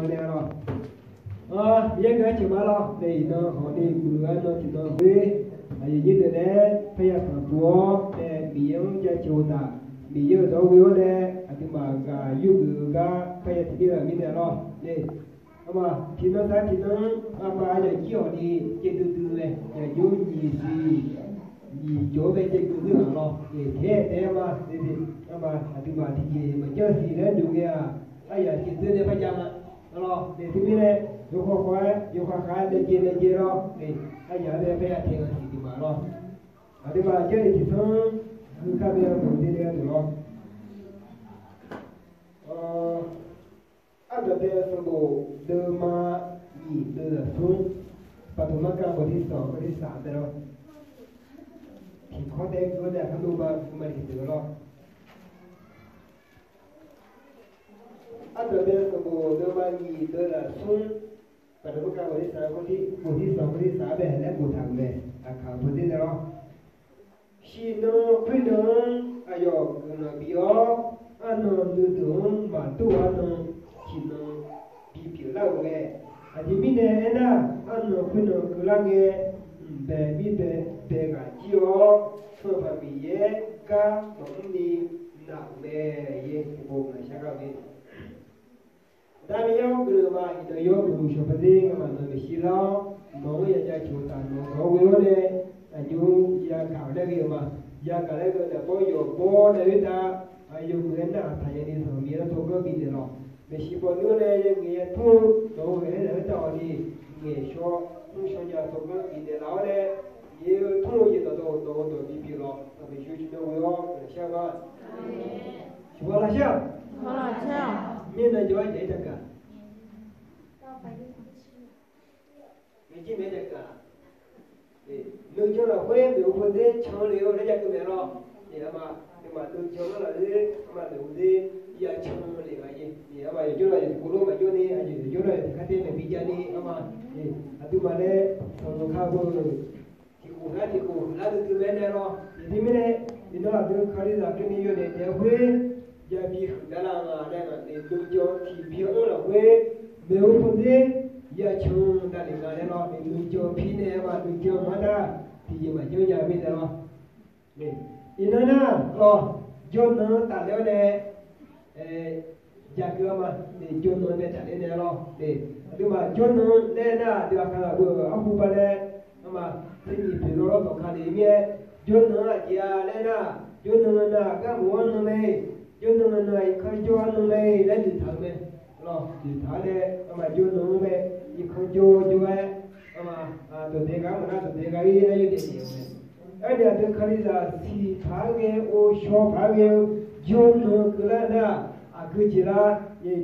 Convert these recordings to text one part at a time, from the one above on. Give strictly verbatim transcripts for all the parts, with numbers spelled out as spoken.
Nae lawr, yaer gaq-aer ceuq ma lawr nae, iqnan hawq ni muiq-eu arnan tiqnan khoer, aqyuif nyir deuq nae parya tanqpuq-awr nae Miqyaer-anr jaceuq-eu taf, Miqyaer-euq dawq ghoe-awr nae aqduimaf ghaq yurgeuf-eu gar parya tiqbir ghaq mirnae lawr nae, arma tiqnan sar tiqnan-anr arma yaqjir hawq ni caevdui dui mae, yaqjor nyiq siq nyiq jawr-anr bae caevdui dui ghaq lawr, taef-aer taef-aer ma, arma aqduimaf tiqjeq maqjanr siq laer noeq ngae-aq, aryaq caevdui nae parjav ma lawr nae, teumirnae yawkhav khav-aer yawkhav khav-aer nae jaev nae jaev lawr nae, aryaq-anr nae parya taeq-eu siq duimaf lawr. Aqduimaf Jarlif tiqsanr gui kar bae-eu maqde nae deuq lawr. Ardanqbae-eu sanqbof deuvma nyiq deuvzaq smr, paqdoq markar bawq tirsanq bawq tirsaq bae lawr. Tiqkawr taef-aer gui-awr nae aqkar dov ma gui ma tiqdeuq lawr. Ardanqbae-eu sanqbof deuvma nyiq deuvzaq smr, paqdoq markar bawq tirsanq bawq tirsanq bawq tirsaq bae laer boftaq-euq mae. Aqkaq bawq tirsanq nae lawr. Shiqnan khoernan-anr aqyawf guiqlanq bif-awr, arnan nuideuq-anr maqdur-eu arnan tiqnan bipyeuf lar-euq mae. Aqjeq mirnae aernar, arnan khoernan keuvlar ngae, mqbae mirbae bae ghaq jir-awr, Sanqpaq Miqyaer gar maqmr ni naq-euq mae. Yaer tiqpov maqshar gar-eu mae. Aqda Miqyaer-anr guiqlanq ma. Iqnan yawmuiq shawq pardzer ngamaf nawq-anr maeqshi lar-awr, nawq-anr yajaceuq-eu taf nawq-anr ghoe-awr nae, aqjox yagaq-eu laer ghae-eu ma. Yagaq laer ghae-eu naeq bawr yawq bawr nae khoertav, aqyawf muiq-aer nar-aq taqya ni zanqmir-anr tawrganr bifnaeq lawq. Maeqshi pawf nymr nae yangaeq yatmr-eu nawq-eu ghae-aer naeq khoertav hawq ni, ngaeqshawr mrshawr nya tawrganr bifnaeq laf-awr nae, yaeq-eu tmr-eu yaeqdawq dawq-eu dawq-eu dawq bipyeuf lawq. Aqmeq yawjir nae ghoe-awr gaqshar ma. Tiqghaq lafshar-aq, mirnan jawr-aer jaeq-aer jagaq. Ngeqjir mae jagaq. Nuijan lafkhoer noeq-eu pawdzer can le-eu laer jakeuv mae lawr. Arma, nuijan-anr lafkhoer arma noeq-eu pawdzer ya can le-euq-a. Arma yawjawr laf yawtiqkov lof maqjawr ni, aqyawf yawjawr laf yawtiqkar tae maeqbi jav ni, arma, aqduimaf nae sanqnanq ka ghoe-eu tiqkhof nar tiqkhof huiqlar duidui mae nae lawr. Iqnan mirnae, iqnan aqdui Kalizaq keuvni yawdaef daef-eu khoer yabi huiqdav lar nga laer ngaq nae nuijan tiqbi-anr lafkhoer noeq-eu pawdzer ya can davlef nga laer lawr. Nuijan pi nae ma nuijan maqnar tiqjeq maqjanr nya mirnae lawr. Iqnan nar lawr, jawrnan-anr tafler-awr nae jakeuv-a ma. Jawrnan-anr nae tafler nae lawr. Aqduimaf jawrnan-anr laer nar aqdui aqkaq lafbeu-euq arhu ba nae, arma, ternyiq poeq lawr lawr dawqka le mir-aer, jawrnan-anr aqjeq-a laer nar, jawrnan nan nar garmof-anr nan mae, jawrnan nan nar irkanr jawr-anr nan mae laer noeqtaq-eu mae. Lawr, noeqtaq-awr nae, arma, jawrnan-anr mae, irkanr jawr jawr-aer, arma, dawqdae ghaq maqnar dawqdae ghaq-ir laer yawdaef daef-eu mae. Aernaeq aqdui Kalizaq siqpaq-aer ghae-eu, ghovshaw paq-aer ghae-eu, jawrnan keuvlar nar, aqgeu jeq lar,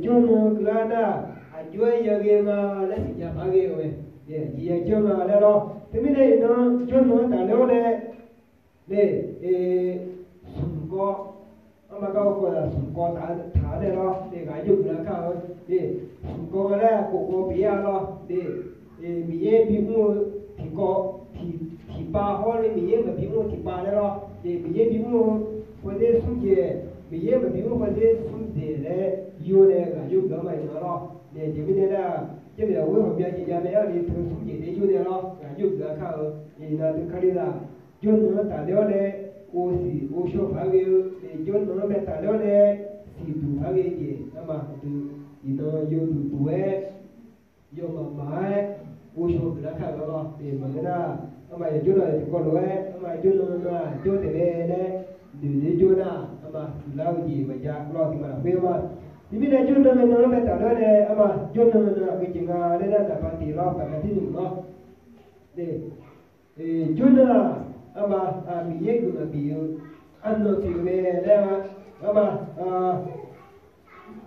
jawrnan keuvlar nar, aqjox-aer yaghae nga laer siqnya paq-aer ghae-eu mae. Jeq ya janr nga laer lawr. Teumirnae iqnan jawrnan-anr tafler-awr nae, nae, smq kawv, arma gar kawv-aq smq kawv taq-a nae lawr. Nae ghaq yawmuiq lar kar-eu, nae smq kawv nga laer khof kawv pyeuf-a lawr. Nae Miqyaer bimr-eu tiqkawv, tiq, tiqpav hawr nae Miqyaer maqbimr-eu tiqpav laer lawr. Nae Miqyaer bimr-eu pawdzer smr jeq, Miqyaer maqbimr-eu pawdzer smr jeq laer yur nae ghaq yawmuiq-anr ma iqnan lawr. Nae jeq mirnae nar, Jarlif lafkhoer hawqbyav jeq jav mae-aer ni teu smr jeq nae yur nae lawr, ghaq yawmuiq lar kar-eu. Iqnan aqdui Kalizaq jawrnan-anr tafler-awr nae, ghovsiq ghovshaw paq-aer ghae-eu, jawrnan-anr bae tafler-awr nae, siqduq paq-aer ghae jeq, arma aqdui iqnan yawduq duq-aer, yawmaf maf-aer, ghovshaw duq lar kar-eu lawr. Maqngeur nar, arma yawjawr nar tiqkawv lof-aer, arma jawrnan nan-aq jawr taef mae laer noeq noeq jawr nar, arma huiqlar-eu jeq maqjav lawr, tiqmaf lafkhoer ma. Teumirnae jawrnan nan-anr bae tafler-awr nae, arma jawrnan nan aqgeu jeq nga laer nar, daqba tiq lawr, baqda tirnuq lawr. Jawrnan-aq, arma, Miqyaer guiqlanq bif-eu arnan pyeuf-eu mae laer, arma,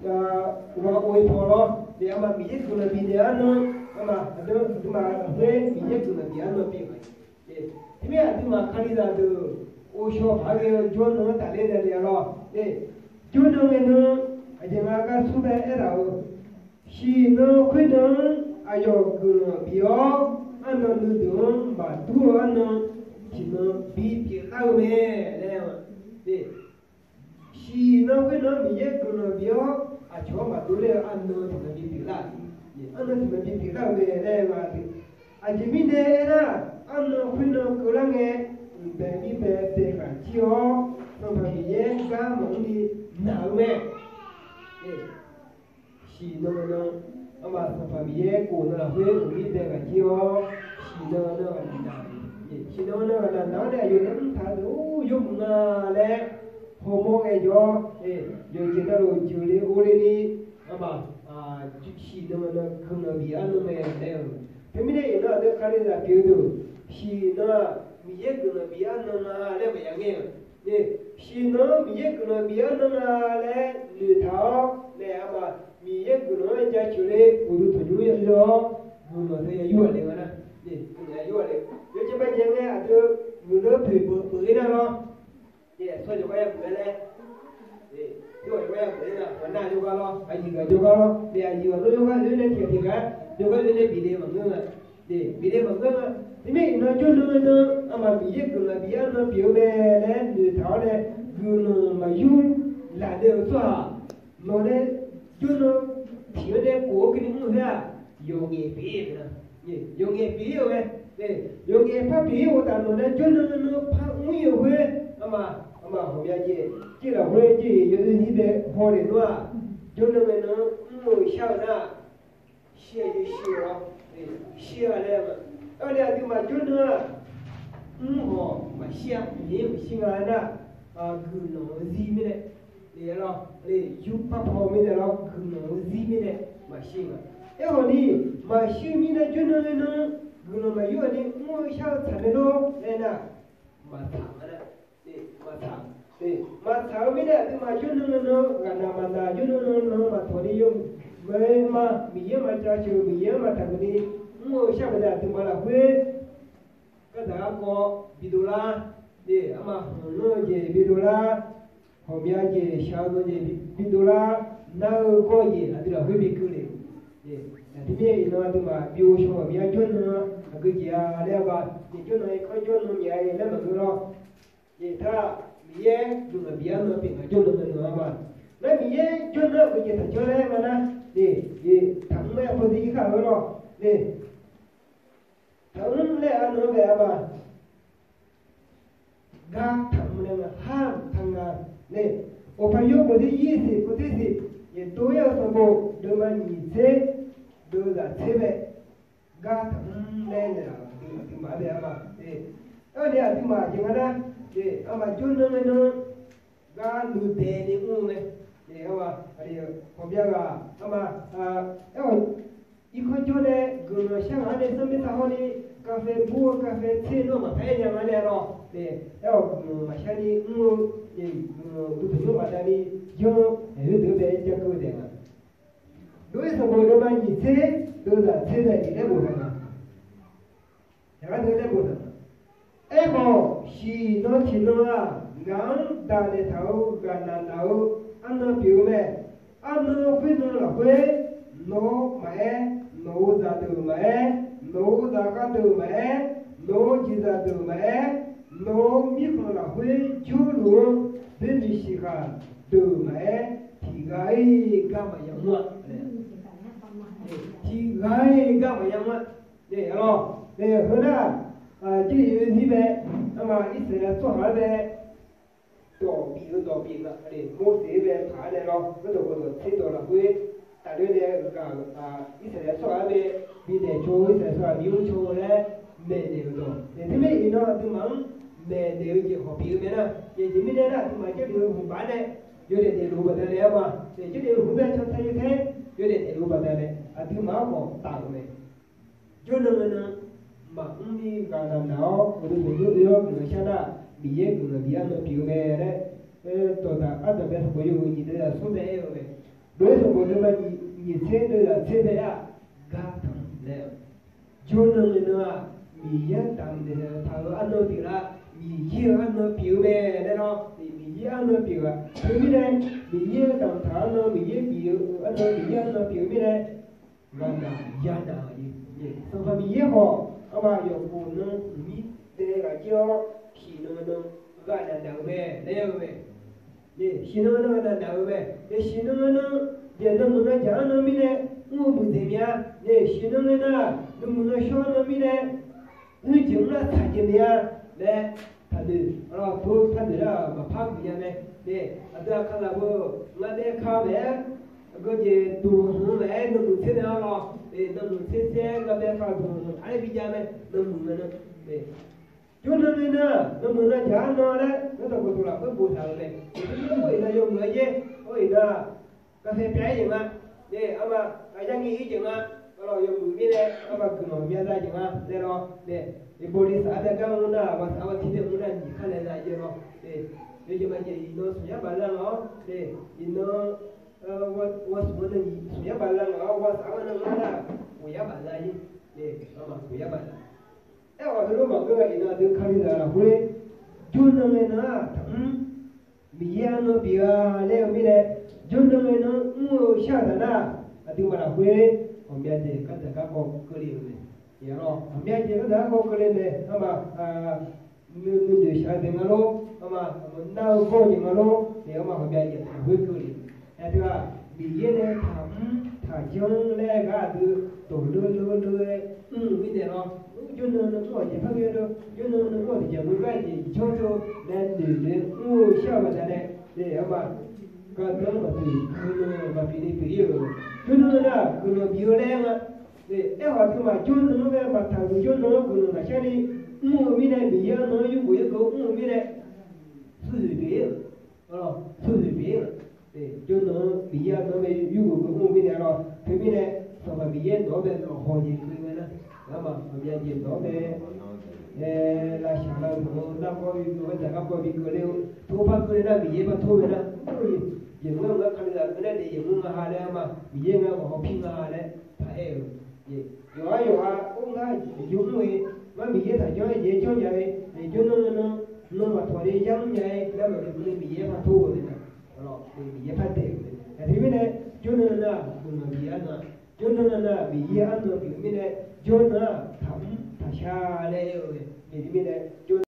ghaq ov-ir paw lawr. Nae arma Miqyaer guiqlanq bif naeq arnan, arma aqdui aqduimaf lafkhoer Miqyaer guiqlanq bif arnan pyeuf-eu mae. Teumirnae aqduimaf Kalizaq deuq ghovshaw paq-aer ghae-eu jawrnan-anr tafler nae le-a lawr. Jawrnan ngae nan, aqjeq nga gar smr bae aertaq-euq, shiqnan khoernan-anr aqyawf guiqlanq bif-awr, arnan nuideuq-anr maqdur-eu arnan tiqnan bipyeuf lar-eu mae laer-a. Shiqnan khoernan-anr Miqyaer guiqlanq bif-awr, aqcawq-anr maqdur ler-eu arnan tiqnan bipyeuf lar-euq Arnan tiq maqbi pyeuflar-euq mae laer nga. Aqjeq mirnae aernar, arnan khoernan keuvlar ngae, mqbae mirbae bae ghaq jir-awr, Sanqpaq Miqyaer gar maqmr ni naq-eu mae. Siqnan nan, arma Sanqpaq Miqyaer khof nan lafkhoer mqmir bae ghaq jir-awr, siqnan nan ghaq naq-eu, siqnan nan ghaq naq naq-awr nae aqyawf nae mrtaq-eu deuq-or yawmuiq nga laer hawmawr ghae jawr, yawqjeq navluf jeuqle orle ni, arma siqnan nan guiqlanq bif arnan mae laer-eu. Teumirnae iqnan aqdui kalizaq pyeuf-eu deuq, siqnan-aq Miqyaer guiqlanq bif arnan nga laer maqya ngaer-eu. Siqnan-anr Miqyaer guiqlanq bif arnan nga laer noeqtaq-awr nae, arma Miqyaer guiqlanq-anr jaceuq le uqduq tanqnymr yale-awr, guiqlanq teu ya yur-aq le nga nar, guiqlanq ya yur-aq le. Yawjeq baqdanae ngae aqdui guiqlanq poeq beuq beuq-ir nar lawr. Aqsur jawrgar ya beuq-aer laer, aqsur jawrgar ya beuq-aer nar, maqnar jawrgar lawr, aqyuif ghaq jawrgar lawr, nae aqyuif ghaq lawr jawrgar loer nae tiqghaq tiqghaq jawrgar loer nae bif le maqngeur nga. Bif le maqngeur nga. Teumirnae iqnan jawrnan nan, arma Miqyaer guiqlanq bif arnan pyeuf-eu mae laer noeqtaq-awr nae, guiqlanq maqyur lafle-eu tsawrhaq, nawq nae jawrnan tiq-anr nae khof-awr keuvni mr-eu khoer-aq, yawqngaef pyeuf-ir-eu mae. Yawqngaef pyeuf-ir-eu mae. Yawqngaef par pyeuf-ir uqtaf nawq nae jawrnan nan par mr-ir-eu khoer, arma, arma ghawqmya jeq jir lafkhoer jir-iq yaw-ir nir bae haw naeq nar-aq, jawrnan nan mr-eu shar-eu nar, shir-a jeq shir-awr, shir-a laer, arnae aqduimaf jawrnan-aq, mr hawq maqshir-a, maqshir nga nar, guiqlanq-eu zir mirnae, yur par paw mirnae lawr, guiqlanq-eu zir mirnae maqshir nga. Aerkhawf ni, maqshir mirnae jawrnan nan guiqlanq maqyur-a ni mr-eu shar-eu tsaq mae lor laer nar, maqtsaq nga nar. Maqtsaq, maqtsaq-eu mirnae aqduimaf jawrnan nan ghaqnaq maqnaq jawrnan nan nan maqtawq ni yawmuiq ma, Miqyaer-anr maqjaceuq-eu Miqyaer-anr maqtaq geuf ni mr-eu shar-eu mae aqduimaf lafkhoer, gardzaq garkawv bidov lar, arma hanqlanr-eu jeq bidov lar, ghawqmya jeq shaq-eu jeq bidov lar, nar-eu gawr jeq aqdui lafkhoer bikeuv le. Aqdui mirnae iqnan aqduimaf byov shaw ghawqmya jawrnan aqgeu jeq-a laer-a ba, jeq jawrnan irkanr jawrnan mya-a laer maqngeur lawr. Taq Miqyaer guiqlanq bif arnan pyeuf nga jawrnan nan nan-a ma. Nar Miqyaer jawrnan aqgeu jeq taq janr laer nga nar, taqmr-aer pawdzer yir kar-eu lawr. Taqmr laer-a nan-anr bae-a ma. Gar taqmr laer nga, har taq nga nae, Awqpaq yawr bawqder yir siq bawqder siq, yaeqdov-aer-eu sanqbof deuvma nyiq tser deuvzaq tser bae, gar taqmr laer naeqlaf aqduimaf-anr bae-a ma. Aerkhawf ni aqduimaf jeq nga nar, arma jawrnan ngae nan, gar nuidae ni mr-eu mae. Ghawqmya ghaq arma, aerkhawf irkanr jawr nae guiqlanq shar ngaq-anr nae sanrmir taq hawr ni, kaqfae bur-eu kaqfae tser nawr maqpar aer nya nga nae lawr. Aerkhawf guiqlanq maqshar ni mr-eu, guiqlanq uqduq tanqnymr baqdanae ni janr-eu aqyawf deuq-anr bae-aer jar keuv-eu taef nga. Dov-ir sanqbof deuvma nyiq tser deuvzaq tser bae-iq laer boftaq nga. Yaqgar deuq laer boftaq nga. Aerkhawf, siqnan tiqnan-aq, ngaq-anr daqnaeq taq-eu ghaqnaq naq-eu arnan pyeuf-eu mae. Arnan khoernan lafkhoer, nawq-eu maqaer, nawq-eu zaqdeuq maqaer, nawq-eu zaqkhav deuq maqaer, nawq-eu jeqzaq deuq maqaer, nawq-eu mirkhanq lafkhoer jawrluf-eu boermiq siqkhaq deuq maqaer, tiqghaq-iq gar maqya mr-a. Tiqghaq-iq gar maqya mr-a. Lawr, heu nar, jirni-eu zir bae, arma Irsaqleqlav tsawrhaq-anr bae dawq bif-eu dawq bif nga. Morseq-anr bae taq-anr nae lawr, gardawq gardawq tserdawq lafkhoer tafler nae ghaq, Irsaqleqlav tsawrhaq-anr bae bidaef caw-eu, Irsaqleqlav tsawrhaq bimr caw-eu laer maeqnaeq-euq dawq. Teumirnae iqnan aqduimaf-anr maeqnaeq-eu jeq hawq pyeuf-eu mae nar, jeq mirnae nar aqduimaf Jarlif-eu hmqbaq nae yawdaef daefluf-eu baqdanae-a ma. Jarlif-eu hmq bae cantae yawtae yawdaef daefluf-eu baqdanae aqduimaf-anr khawf taf-euq mae. Jawrnan nan maqmr ni ghaqnaq naq-awr uqduq tanqnymr oe-awr guiqlanq shar nar, Miqyaer guiqlanq bif arnan pyeuf-eu mae laer, dawqdaq ardanq bae sanqbof yawhuiq nyiq deuv zaq smr bae aer-eu mae. Lof-aer sanqbof deuvma nyiq tser deuv zaq tser bae-aq, gar taq laer-eu. Jawrnan nan-aq, Miqyaer-anr damqnaeq taq-euq arnan pyeuf lar, Miqyaer-euq arnan pyeuf-eu mae laer lawr, Miqyaer arnan pyeuf-a. Teumirnae, Miqyaer-anr damqtaq arnan, Miqyaer bif-eu arnan, Miqyaer arnan pyeuf-eu mirnae, ghaqnaq yanaq-a. Sanqpaq Miqyaer khawf, arma yawqkhof nan mqmir dae ghaq jir-awr, siqnan nan ghaqnaq naq-eu mae laer aer-eu mae. Siqnan nan ghaqnaq naq-eu mae. Siqnan nan, jeq nan meuq nan jaq-anr nan mirnae mr-eu muiqdzaeq mya. Nae shiqnan ngae nar, nuimuiq nan shawr nan mirnae, nuijeq mr nar tsaqjeq naeq-a laer taqnoeq, taqnoeq lar-aq maqpar guiqnya mae. Nae aqdui aqkar laf-eu ngar nae ka maeq-aer, aqgeu jeq duq hmq maeq-aer nanmuiq tser nae-awr lawr, nanmuiq tser tser-aer ngar nae ka duq hmq aqlaer bijav mae, nanmuiq mae nan. Jawrnan ngae nar, nanmuiq nan jaq-ar nan laer, nawr taqbof taq lafkhoer boftaq-euq mae. Iqnan yawmuiq-aer yaer, or iqnan, kavsae pyav-aer jeq nga. Nae arma, aqyar ngi-ir jeq nga. Arlawq yawmuiq mirnae arma guiqlanq myav za jeq nga laer lawr. Nae iqbov ni saq-ar byav gar mr nar, aqbawq saq-ar bawq tir nae mr nar nyiq kar nae za jeq lawr. Nae yawjeq maqjeq iqnan smq yar baq za nga-awr, nae iqnan, ghawsmq-anr nae smq yar baq za nga-awr, ghawsmq-anr nae mr nar, khof yar baq za-ir. Nae arma khof yar baq za. Aerkhawf heulof maqngeur gaq iqnan aqdui Kalizaq lafkhoer, jawrnan ngae nan-aq taqmr, Miqyaer arnan bif-a laer-eu mirnae, jawrnan ngae nan mr-eu shar-euq taq nar, aqduimaf lafkhoer ghawqmya jeq gardzaq garkawv keuvle-euq mae. Ghawqmya jeq gardzaq garkawv keuvle mae. Arma, nuinoeq shaq-eu jeq nga lor, arma, nar-eu gawr-eu jeq nga lor, nae arma ghawqmya jeq lafkhoer keuvle. Aqdui-aq, Miqyaer nae taqmr taqjanr laer gar aqdui dawq leu leu leu-aer mr-eu mirnae lawr, jawrnan nan mr-awq jeq par ghae lor, jawrnan nan mr-awq tiqjeq meuq gar jeq janr teu laer noeq noeq mr-eu shar-eu baqdanae, nae arma, gardanr maqtsoeq guiqlanq maqbif ni pyeuf-ir-euq, jawrnan nan nar guiqlanq bif-eu laer nga. Nae aerkhawf aqduimaf jawrnan-anr bae maqtaq-euq jawrnan-anr guiqlanq maqshar ni mr-eu mirnae, Miqyaer arnan-anr yurgeuf yurgeuf mr-eu mirnae, smrzoeq pyeuf-ir-euq, smrzoeq pyeuf-ir-euq. Jawrnan-anr Miqyaer arnan-anr bae yurgeuf geuf mr-eu mirnae lawr, teumirnae Sanqpaq Miqyaer nawq-anr bae lawqhaw jeq keuv ngae nar, ngamaf ghawqmya jeq nawq-anr bae lavshaq lavdmq-eu nargawr bi keuv-eu, gardzaq garkawv bi keuvle-eu, tov par keuvle nar Miqyaer par tor ghae nar, jeq mr-eu ngar Kalizaq keuv nar daef jeq mr nga ha laer, arma Miqyaer ngar maqhaw pir nga ha laer taq aer-euq. Yawqha yawqha or ngar aqjox mr-eu, ngar Miqyaer taq janr-aer jeq janr nya-eu, jawrnan nan nan maqtawq ni yar mr nya-eu laer maqnoeq mr ni Miqyaer par tor-eu nae, Miqyaer par daef-euq mae. Aqteumirnae jawrnan nan guiqlanq bif-ir-a nan, jawrnan nan Miqyaer arnan bif-eu mirnae, jawrnan-aq taqmr taqshar laer aer-eu mae. Aqteumirnae